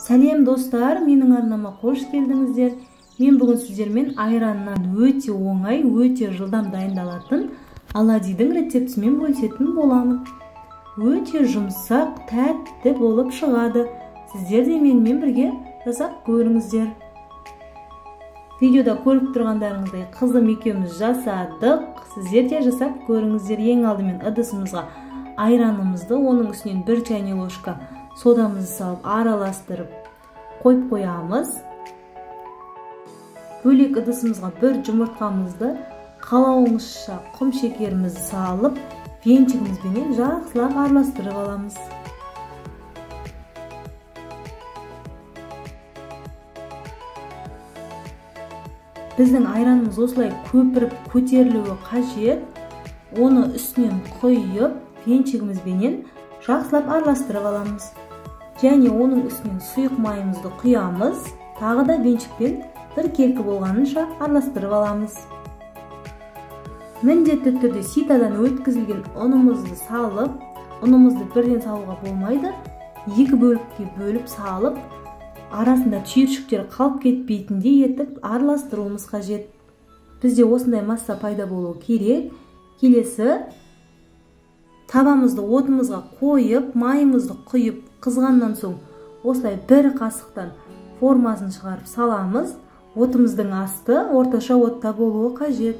Сәлем достар, менің арнама қош келдіңіздер. Мен бүгін сіздермен айраннан өте оңай, өте жылдам дайындалатын оладьидің рецептісімен бөлісетін боламын. Өте жұмсақ, тәтті болып шығады. Сіздер де менімен бірге жасап көріңіздер. Видеода көріп тұрғандарыңыздай қызым екеуміз жасадық. Сіздер де жасап көріңіздер. Ең алдымен ыдысымызға айранымызды, оның үстінен 1 чайный ложка содамызды салып араластырып қойып қоямыз. Бөлек ыдысымызға 1 жұмыртқамызды, қалауыңызша құм шекерімізді салып, венчигімізбенен жақсылап араластырып аламыз. Біздің айранымыз осылай көпіріп көтерілуі қажет. Оны үстінен құйып, венчигімізбенен жақсылап араластырып аламыз. Және оның үстінен сұйық майымызды құямыз. Тағы да венчикпен бір келкі болғанынша араластырып аламыз. Міндетті түрде ситадан өткізілген ұнымызды салып, ұнымызды бірден салуға болмайды. 2 бөлікке бөліп салып, арасында түйіршіктер қалып кетпейтіндей етіп араластыруымыз қажет. Бізде осындай масса пайда болуы керек. Келесі табамызды отымызға қойып, майымызды құйып, қызғаннан соң осылай 1 қасықтан формасын шығарып саламыз. Отымыздың асты орташа отта болуы қажет.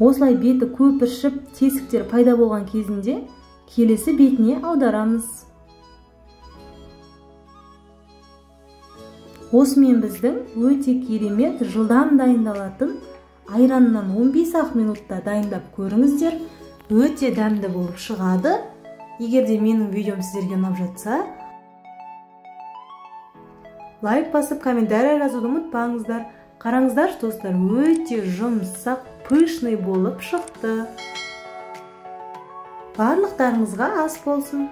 Осылай беті көпіршіп, тесіктер пайда болған кезінде келесі бетіне аударамыз. Осымен біздің өте керемет, жылдам дайындалатын айраннан 15-ақ минутта дайындап көріңіздер. Өте дәмді болып шығады. Егер де менің видеом сіздерге ұнап жатса, лайк басып, комментарий жазуды ұмытпаңыздар. Қараңыздар, достар, өте жұмсақ, пышный болып шықты. Барлықтарыңызға ас болсын.